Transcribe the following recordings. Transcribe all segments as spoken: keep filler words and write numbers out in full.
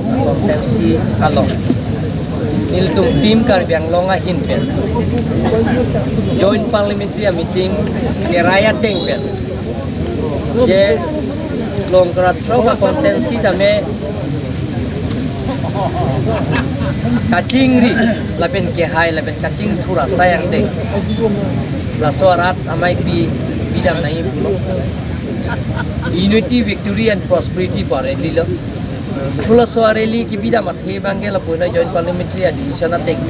constituency along nelitum Team Karbi Anglong ahin pen joint parliamentary meeting kerai ateng pen je Longkra throk a constituency tame kachingri lapen kehai lapen kachingthur asai angdeng, laso arat amei pi pidam nangji pulo. Unity, victory and prosperity pu a rally lo. Pulo laso a rally kepidam athe abangke lapuina joint parliamentary a decision ateng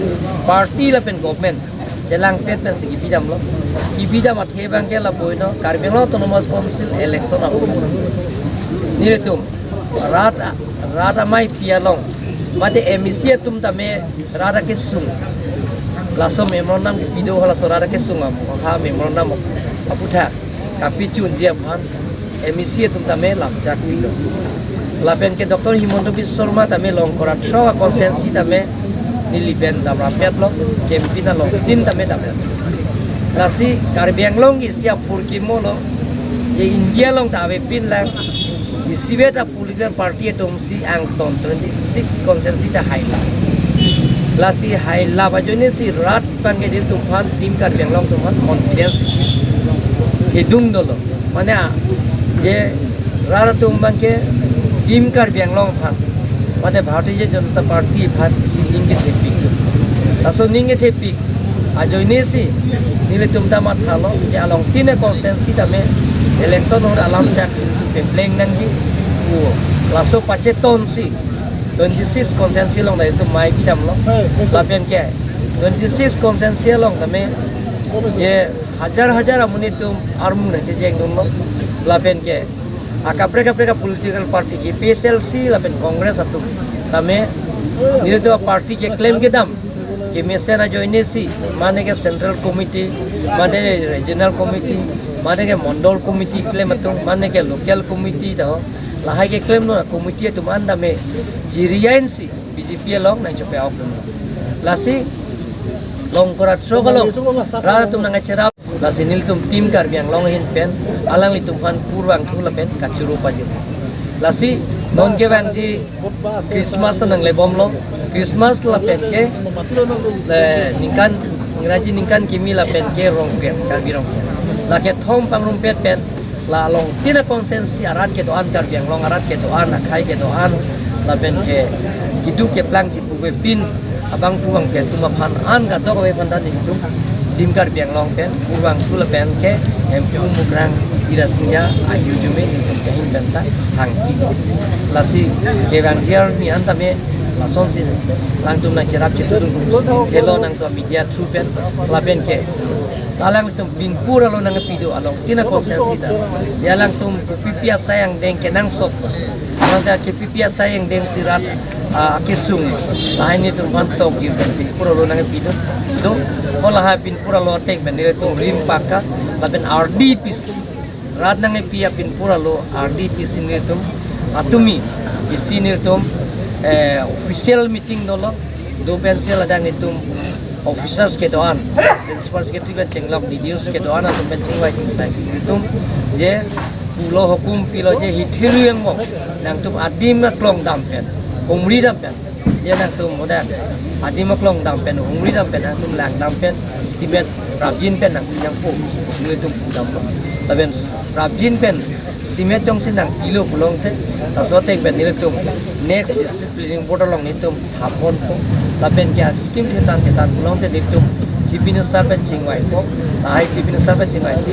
party lapen government chelangpet pensi kepidamlo. Kepidam athe abangke lapuina Karbi Anglong Autonomous Council election ahut nelitum rat, rat amei pi along mate M A C atum tame rat akesung laso memorandum kepi do, laso rat akesung amo ha memorandum aputhak kapachunji aphan M A C atum tame lamchak pilo. Lapen ke Doctor Himanta Biswa Sarma tame Longkra throk a constituency tame neli pen damrampetlo, campaign along tin tame damrap. Lasi Karbi Anglong isi aphurkimo lo, ye India along ta avepinlang, isivet a political party atumsi angton twenty-six constituency ta hailap. Lasi hailap ajoinesi rat abangke nelitum aphan, Team Karbi Anglong atum aphan confidence isi kedung dolo. Mane a, je rat atum abangke Team Karbi Anglong aphan mate Bharatiya Janata Party aphan si ning kethepik. Laso ning kethepik ajoinesi nelitum ta mathalo je along tin a constituency tame election ahut alamchak pepleng nangji pu laso pachetonsi twenty-six constituency along ta itum amei pidamlo. Lapen ke twenty-six constituency along tame je hajar hajar amonit atum armu nangchejengdunlo. Lapen ke akaprek kaprek a political party A P H L C lapen Congress atum tame nelitum a party keklem kedam kemesen ajoinesi, mane ke central committee, mane regional committee, mane ke mondol committee klem atum, mane ke local committee ta ho, lahai keklemlo committee atum an tame jiriainsi B J P along nangchope-ok. Lasi Longkra throk along rat atum nangcherap. Lasi nelitum Team Karbi Anglong ahin pen alanglitum aphan kurvangthu lapen kachoro pajir. Lasi non kevangji Christmas ta nanglebomlo. Christmas lapen ke, eh, ningkan, Ingraji ningkan kimi lapen ke Rongker, Karbi Rongker. Lake thom pangrumpet pen la along tin a constituency arat kedo-an, Karbi Anglong arat kedo-an, akhei kedo-an, lapen ke keduk keplang chipupepin abangphu bangphi atum aphan an kadokave aphan ta nelitum Team Karbi Anglong pen kurvangthu lapen ke Hemphu Mukrang Ira Singya ahijume nelitum kahin pen ta hangpi. Lasi kevangji arni an tame lasonsi alangtum nangcherap chetudun pu thelo nangtum media through pen lapen ke alangtum pinpur alo nangpi do along tin a constituency ta. Ya alangtum kopipi asai angdeng kenangsot, alangtum kopipi asai angdengsi rat, ah, kesung, lahai nelitum aphan tokjir pen pinpur alo nangpi do. Do, ko lahai pinpur alo ateng pen nelitum rim pakka lapen ardi pisi rat nangpi a pinpur alo ardi pisi nelitum atumi pisi nelitum, eh, official meeting dolo. Do pensi ladak nelitum officers kedo-an, principal secretary pen chenglok, D D Os kedo-an atum pen chingvai chingsaisi nelitum je pulo, hukum pilo je hithi rui angbong nangtum adim aklong dam pen, humri dam pen, je nangtum moda adim aklong dam pen, humri dam pen, nangtum langdam pen, estimate prapjin pen nangtum nangpo, nelitum pudamlo. Lapen prapjin pen estimate jongsi nangpilo pulongte, laso ateng pen nelitum next district planning board along nelitum thapponpo. Lapen ke scheme thetan thetan pulongte nelitum Chief Minister pen chingvaipo. Lahai Chief Minister pen chingvaisi,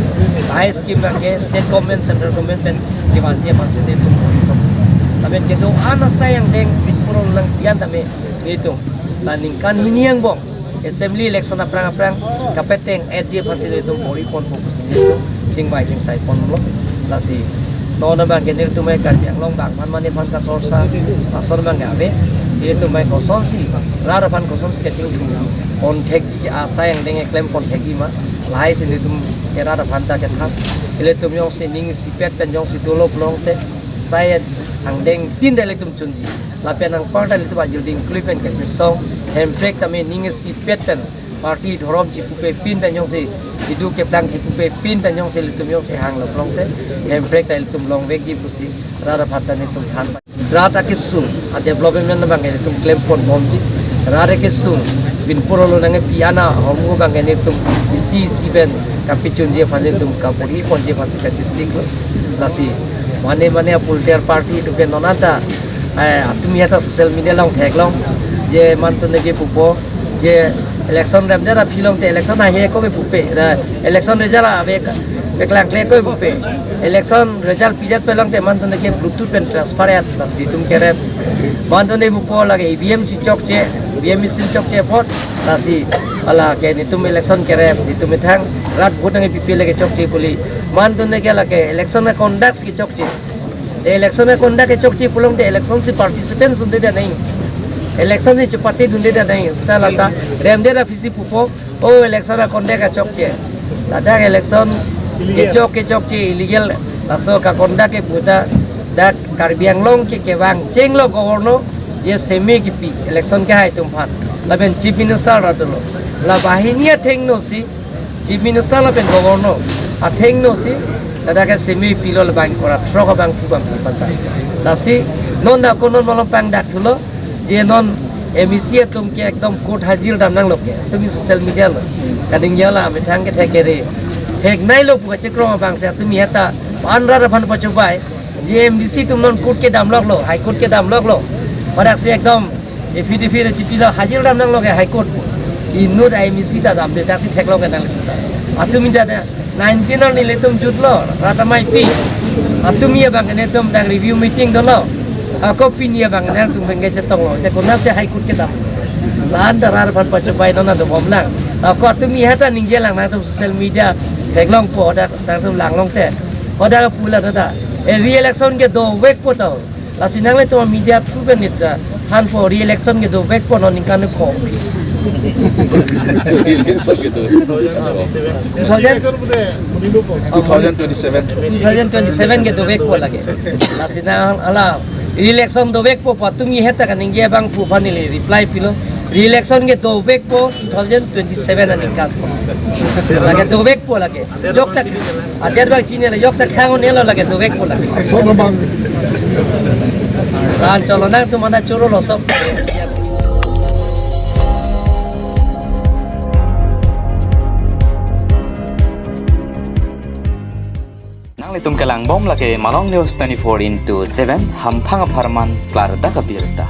lahai scheme abangke state government, central government pen kevanji aphansi nelitum bor-ipo. Lapen kedo-an asai angdeng pinpur alo nangpi an tame nelitum la ningkan hini angbong assembly election aphrang aphrang kapateng-etji aphansi nelitum bor-iponpo pusi nelitum chingvai chingsaiponlo. Lasi non abangke nelitum e Karbi Anglong bang aphan mane aphan kasorsa, lason abangke ave. Nelitum e kosonsi, rat aphan kosonsi kachingthur ponthekji, asai angdeng keklem ponthekji ma, lahaisi nelitum ke rat aphan ta kethan. Ilitum jongsi ning isipet pen jongsi dolo pulongte, asai angdeng tin ta ilitum chunji. Lapen anparta ilitum ajilding klui pen kachesong, Hemprek tame ning isipet pen party dhorom chipupepin pen jongsi, keduk keplang chipupepin pen jongsi ilitum jongsi hanglo pulongte, Hemprek ta ilitum longvekji pusi rat aphan ta nelitum than. Rat akesung, a development abang ke netum klem pon bomji. Rat akesung, binpur olo nangkepi ana ahormu abang ke netum isi isi pen kapachunji aphan netum kapuri ponji aphan si kachesik lo. Lasi mane mane a political party atum ke non anta, eh, atum ya ta social media along theklong, je mantu neke pupo, je election remdet aphi longte election ahe ko ke pupe, ra election result ave ka, peklangkle ko pupe. Election result pijat pen longte mantu neke Bluetooth pen transfer et, lasi netum kerem. Mantu ne pupo lake E V M si chokche, E V M machine chokche apot, lasi hala ke netum election kerem, netum methang rat vote nangkepipe lake chokche kuli. Mantu neke lake election conduct ke chokche. Election conduct ke chokche pulote election si participants dunde nangji. Election si chepate dunde nangji. Seta lata remdet aphi si pupo, o election conduct ke chokche. Ladak election kechok kechokche illegal. Laso ka conduct ke puta dak Karbi Anglong ke kevang chenglo governor, je semi kipi election kehai atum aphan. Lapen Chief Minister rat dolo. La banghini athengno si Chief Minister lapen governor athengno si ladak ke semi pilo, labang kora throk abang thu abang panta. Lasi non dak ko non malom pangdak thulo, je non M A C atum ke ekdom court hajir damnanglo ke. Atum ke social media lo. Kaningje la methang ke thek kere. Theknei lo pu kachekrong abang si atum ya ta an rat aphan pachobai. Je M D C atum non court kedam loklo, High Court kedam loklo. Hadak si ekdom affidavit chipilo, hajir damnanglo ke High Court. Inut M A C ta damde, dak si theklong ke nang. Atum inda da nineteen arni ilitum jutlo, rat amei pi. Atum ya abang ke netum dak review meeting dolo. Ako pini abang ke netum bengke chetonglo. Te konat si High Court kedam. La-an ta rat aphan pachobai non anta bomlang. Ako atum ya ta ningjelang nangtum social media theklongpo, dak nangtum langlong te. Hadak pu la ta. E re-election ke dovekpo to. Lasi nanglitum media through pen neta thanpo, re-election ke dovekpo non ningkan ko. Re-election ke do. Two thousand, Two thousand twenty-seven. Two thousand twenty-seven ke dovekpo lake. Lasi nang hala re-election dovekpo pu atum ya ta kaningje abang pu aphan neli reply pilo. Re-election ke dovekpo two thousand twenty-seven aningkan. Lake dovekpo lake. Jok ta, adet abang chinilo, jok ta khang-un-elo lake dovekpo lake. Ason abang. La-an cholo nangtum mana choro lo sob. Nanglitum kelang bom lake Malong News twenty-four into seven, hamphang apharman klardak abirta.